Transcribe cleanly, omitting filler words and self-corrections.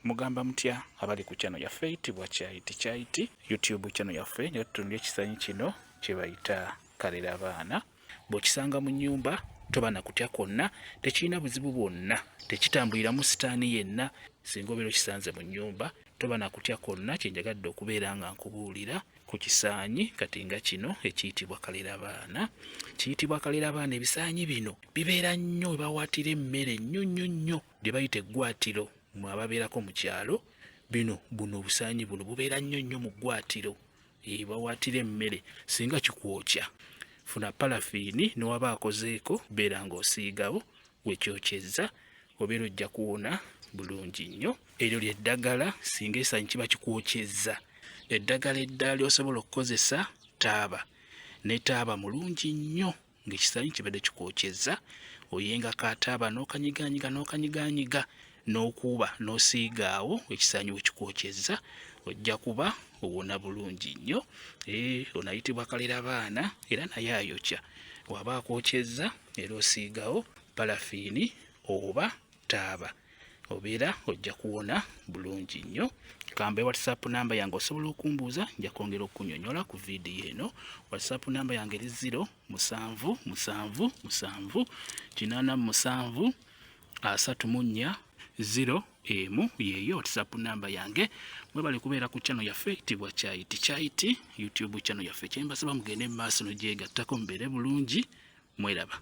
Mugamba mutya abali ku channel yaffe eyitibwa Kyayiti Kyayiti YouTube channel yaffe nga tutunula ekisanyi kino kye bayita kalera baana. Bw'okisanga mu nnyumba toba na kutya kwonna, tekirina buzibu bwonna, tekitambuliramu sitaani yenna. Singa obeera okisanze mu nnyumba toba na kutya kwonna. Kye njagadde okubeera nga nkubuulira ku kisaanyi kati nga kino ekiyitibwa kalerabaana, kiyitibwa kalerabaana. Ebisaanyi bino bibeera nnyo we bawaatira emmere nnyo nnyo nnyo, lye bayita eggwatiro. Mwe ababeerako mu kyalo, bino buno obusaanyi buno bubeera nnyo nnyo mu ggwatiro ebawaatira emmere. Singa kikwokya, funa palafiini newaba akozeeko, beera ng'osiigawo wekyokyezza, obeera ojja kuwona bulungi nnyo. Eryo lye ddagala singa esanyi kiba kikwokyezza. Eddagala eddala ly'osobola okukozesa, taaba. Ne taaba mulungi nnyo ng'ekisanyi kibadde kikwokyezza. Oyenga kataaba n'okanyiganyiga n'okanyiganyiga n'okuuba n'osiiga awo ekisanyi we kikwokyezza, ojja kuba owona bulungi nnyo. Ono ayitibwa kalerabaana era naye ayokya. Waba akwokyezza era osiigawo palafiini oba taaba, obeera ojja kuwona bulungi nnyo. Kambe WhatsApp namba yange, osobola okumbuuza, nja kwongera okunyonyola ku vidiyo eno. WhatsApp namba yange eri 0777 87 34 01. Yeeyo WhatsApp namba yange. Mwebale kubeera ku channel yaffe eyitibwa Kyayiti Kyayiti YouTube channel yaffe. Kyembasaba, mugende mu maaso nogyegattako, mubeere bulungi, mweraba.